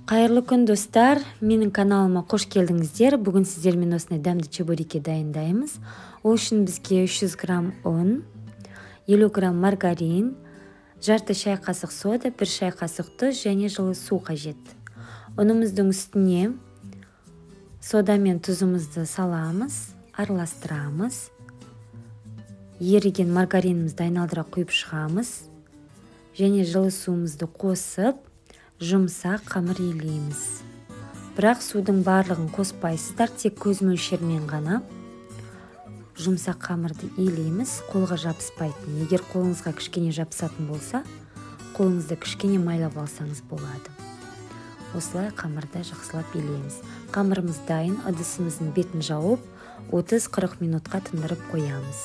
Қайырлы күн, достар! Менің каналыма қош келдіңіздер. Бүгін сіздермен осындай дәмді чебуреки дайындаймыз. Ол үшін бізге 300 грамм ұн, 50 грамм маргарин, жарты шай қасық сода, 1 шай қасық тұз және жылы су қажет. Ұнымыздың үстіне сода мен тұзымызды саламыз, араластырамыз. Еріген маргаринімізді айналдыра құйып шығамыз және жылы суымызды қосып жұмсақ қамыр илейміз. Бірақ судың барлығын қоспайсыздар, тек көз мөлшерімен ғана жұмсақ қамырды илейміз, қолға жабыспайтын. Егер қолыңызға кішкене жабысатын болса, қолыңызды кішкене майлап алсаңыз болады. Осылай қамырды жақсылап илейміз. Қамырымыз дайын, ыдысымыздың бетін жауып, 30-40 минутқа тындырып қоямыз.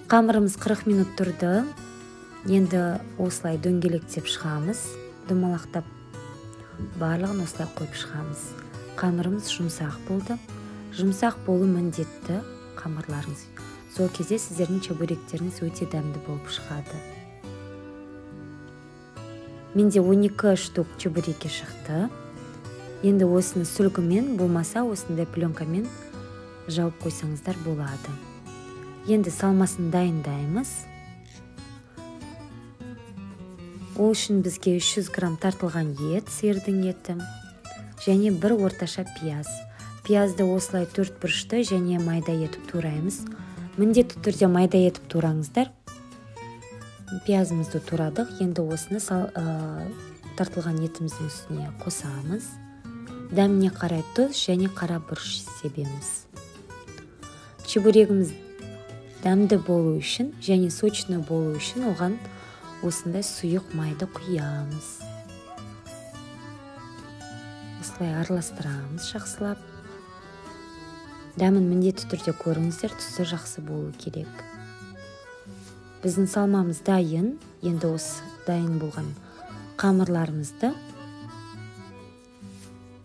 Қамырымыз 40 минут тұрды. Енді осылай дөңгелектеп шығамыз, домалақтап барлығын осылай қойып шығамыз. Қамырымыз жұмсақ болды. Жұмсақ болу міндетті қамырларыңыз. Сол кезде сіздердің чебуректеріңіз өте дәмді болып шығады. Менде 12 штук чебуреки шықты. Енді осыны сүлгімен, болмаса осындай пленкамен жауып қойсаңыздар болады. Енді салмасын дайындаймыз. Ол үшін бізге 300 грамм тартылған ет, сиырдың еті, және бір орташа пияз. Пиязды осылай төрт бұрышты және майда етіп тураймыз. Міндетті түрде майда етіп тураңыздар. Пиязымызды турадық. Енді осыны тартылған етіміздің үстіне қосамыз. Дәміне қарай тұз және қара бұрыш себеміз. Чебурегіміз дәмді болу үшін және сочный болу үшін оған осындай сұйық майды құямыз. Осылай араластырамыз жақсылап. Дәмін міндетті түрде көріңіздер, түсі жақсы болу керек. Біздің салмамыз дайын. Енді осы дайын болған қамырларымызды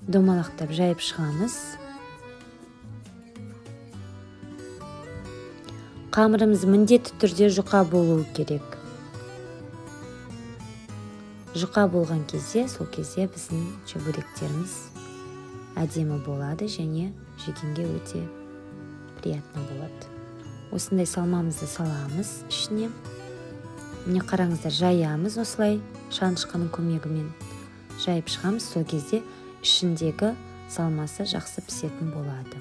домалақтап жайып шығамыз. Қамырымыз міндетті түрде жұқа болу керек. Жұқа болған кезде, сол кезде біздің чебуректеріміз әдемі болады және жегенге өте приятно болады. Осындай салмамызды саламыз ішіне. Міне қараңыздар, жаямыз осылай шанышқының көмегімен. Жайып шығамыз, сол кезде ішіндегі салмасы жақсы пісетін болады.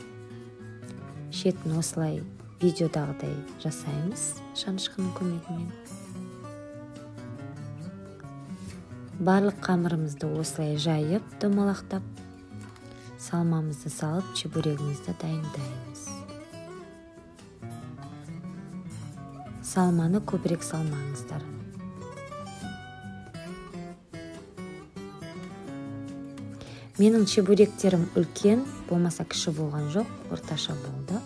Шетін осылай видеодағыдай жасаймыз шанышқының көмегімен. Барлық қамырымызды осылай жайып, домалақтап, салмамызды салып, чебурегімізді дайындаймыз. Салманы көбірек салмаңыздар. Менің чебуректерім үлкен, болмаса кіші болған жоқ, орташа болды.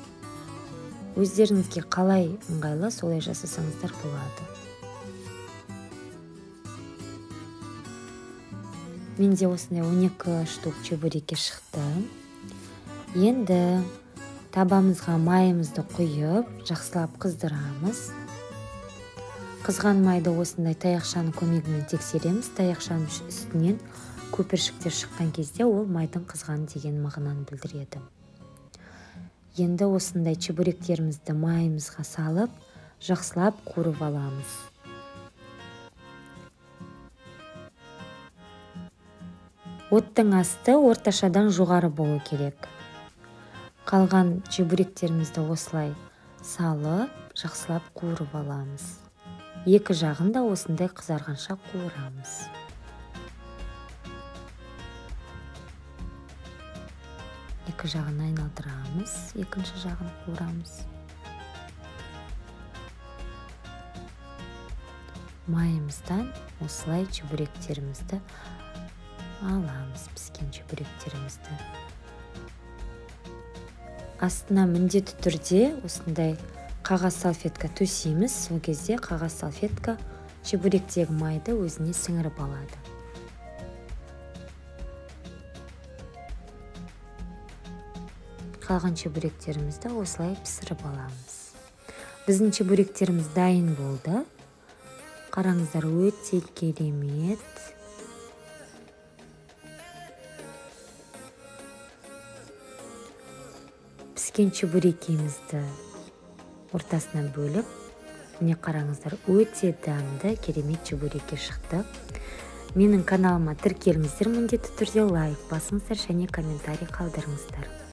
Өздеріңізге қалай ыңғайлы, солай жасасаңыздар болады. Менде осындай 12 штук чебуреки шықты. Енді табамызға майымызды құйып, жақсылап қыздырамыз. Қызған майды осындай таяқшаның көмегімен тексереміз. Таяқшаның үстінен көпіршіктер шыққан кезде ол майдың қызғаны деген мағынаны білдіреді. Енді осындай чебуректерімізді майымызға салып, жақсылап қуырып аламыз. Оттың асты орташадан жоғары болу керек. Қалған чебуректерімізді осылай салып, жақсылап қуырып аламыз. Екі жағын да осындай қызарғанша қуырамыз. Екі жағын айналдырамыз, екінші жағын қуырамыз. Майымыздан осылай чебуректерімізді аламыз, піскен чебуректерімізді. Астына міндетті түрде осындай қағаз салфетка төсейміз. Сол кезде қағаз салфетка чебуректегі майды өзіне сіңіріп алады. Қалған чебуректерімізді осылай пісіріп аламыз. Біздің чебуректеріміз дайын болды. Қараңыздар, өте керемет. Пішкен чебурекімізді ортасынан бөліп, міне, қараңыздар, өте дәмді, керемет чебуреки шықты. Менің каналыма тіркеліңіздер, міндетті түрде лайк басыңыздар және комментарий қалдырыңыздар.